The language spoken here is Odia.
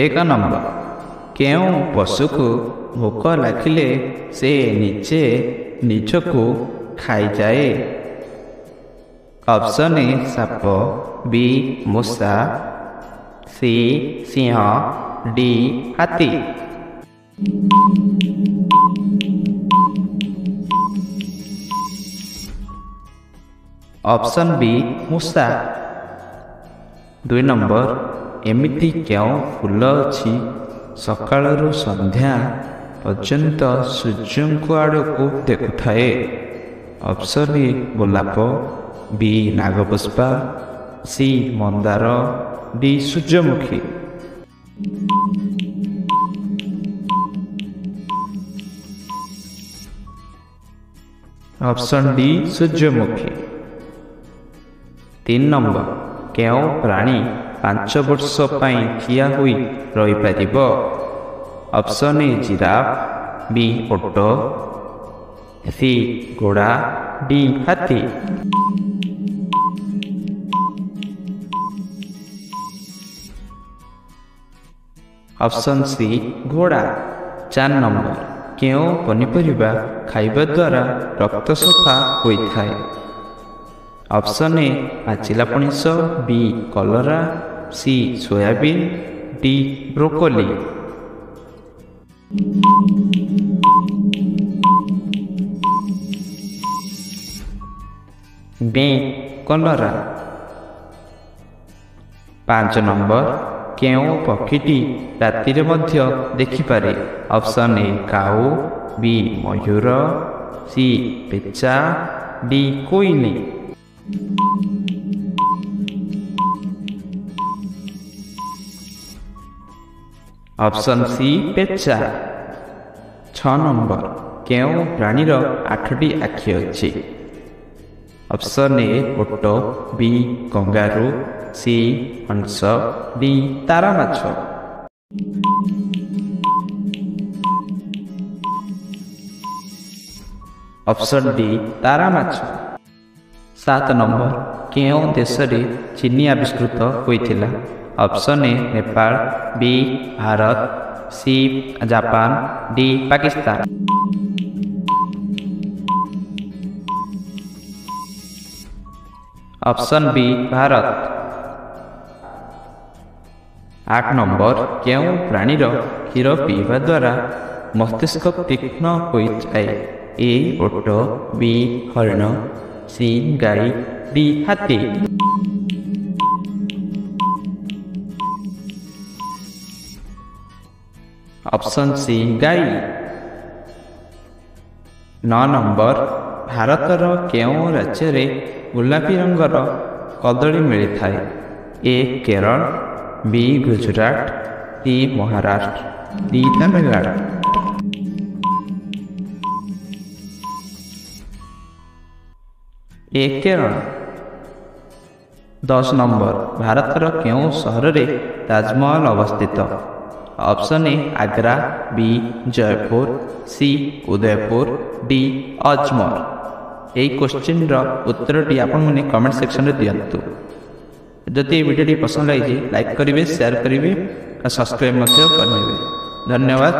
ଏକ ନମ୍ବର, କେଉଁ ପଶୁକୁ ଭୋକ ଲାଗିଲେ ସେ ନିଜେ ନିଜକୁ ଖାଇଯାଏ? ଅପସନ୍ ଏ ସାପ, ବି ମୂଷା, ସି ସିଂହ, ଡି ହାତୀ। ଅପସନ୍ ବି ମୂଷା। ଦୁଇ ନମ୍ବର, ଏମିତି କେଉଁ ଫୁଲ ଅଛି ସକାଳରୁ ସନ୍ଧ୍ୟା ପର୍ଯ୍ୟନ୍ତ ସୂର୍ଯ୍ୟଙ୍କ ଆଡ଼କୁ ଦେଖୁଥାଏ? ଅପସନ୍ ଏ ଗୋଲାପ, ବି ନାଗପୁଷ୍ପା, ସି ମନ୍ଦାର, ଡି ସୂର୍ଯ୍ୟମୁଖୀ। ଅପସନ୍ ଡି ସୂର୍ଯ୍ୟମୁଖୀ। ତିନି ନମ୍ବର, କେଉଁ ପ୍ରାଣୀ 5 ବର୍ଷ ପାଇଁ ଠିଆ ହୋଇ ରହିପାରିବ? ଅପସନ୍ ଏ ଜିରାଫ, ବି ଓଟ, ସି ଘୋଡ଼ା, ଡି ହାତୀ। ଅପସନ୍ ସି ଘୋଡ଼ା। ଚାରି ନମ୍ବର, କେଉଁ ପନିପରିବା ଖାଇବା ଦ୍ୱାରା ରକ୍ତ ସଫା ହୋଇଥାଏ? ଅପସନ୍ ଏ ପାଚିଲା ପଣସ, ବି କଲରା, ସି ସୋୟାବିନ୍, ଡି ବ୍ରୋକୋଲି। ବି କଲରା। ପାଞ୍ଚ ନମ୍ବର, କେଉଁ ପକ୍ଷୀଟି ରାତିରେ ମଧ୍ୟ ଦେଖିପାରେ? ଅପସନ୍ ଏ କାଉ, ବି ମୟୂର, ସି ପେଚା, ଡି କୋଇଲି। ଅପସନ୍ ସି ପେଚା। ଛଅ ନମ୍ବର, କେଉଁ ପ୍ରାଣୀର 8ଟି ଆଖି ଅଛି? ଅପସନ୍ ଏ ଓଟ, ବି କଙ୍ଗାରୁ, ସି ହଂସ, ଡି ତାରାମାଛ। ଅପସନ୍ ଡି ତାରାମାଛ। ସାତ ନମ୍ବର, କେଉଁ ଦେଶରେ ଚିନି ଆବିଷ୍କୃତ ହୋଇଥିଲା? Option A Nepal, B Bharat, C Japan, D Pakistan. Option B Bharat. ଆଠ ନମ୍ବର, କେଉଁ ପ୍ରାଣୀର କ୍ଷୀର ପିଇବା ଦ୍ୱାରା ମସ୍ତିଷ୍କ ତୀକ୍ଷ୍ଣ ହୋଇଯାଏ? ଏ ଓଟ, ବି ହରିଣ, ସି ଗାଈ, ଡି ହାତୀ। ଅପସନ୍ ସି ଗାଈ। ନଅ ନମ୍ବର, ଭାରତର କେଉଁ ରାଜ୍ୟରେ ଗୋଲାପୀ ରଙ୍ଗର କଦଳୀ ମିଳିଥାଏ? A Kerala, B Gujarat, C Maharashtra, D Tamil Nadu. A Kerala. 10 number, ଭାରତର କେଉଁ ସହରରେ ତାଜମହଲ ଅବସ୍ଥିତ? Option A Agra, B Jaipur, C Udaipur, D Ajmer. ଏହି କୋଶ୍ଚିନ୍ର ଉତ୍ତରଟି ଆପଣମାନେ କମେଣ୍ଟ ସେକ୍ସନରେ ଦିଅନ୍ତୁ। ଯଦି ଏ ଭିଡ଼ିଓଟି ପସନ୍ଦ ଲାଗିଛି, ଲାଇକ୍ କରିବେ, ସେୟାର କରିବେ ଆଉ ସବସ୍କ୍ରାଇବ୍ ମଧ୍ୟ କରିନେବେ। ଧନ୍ୟବାଦ।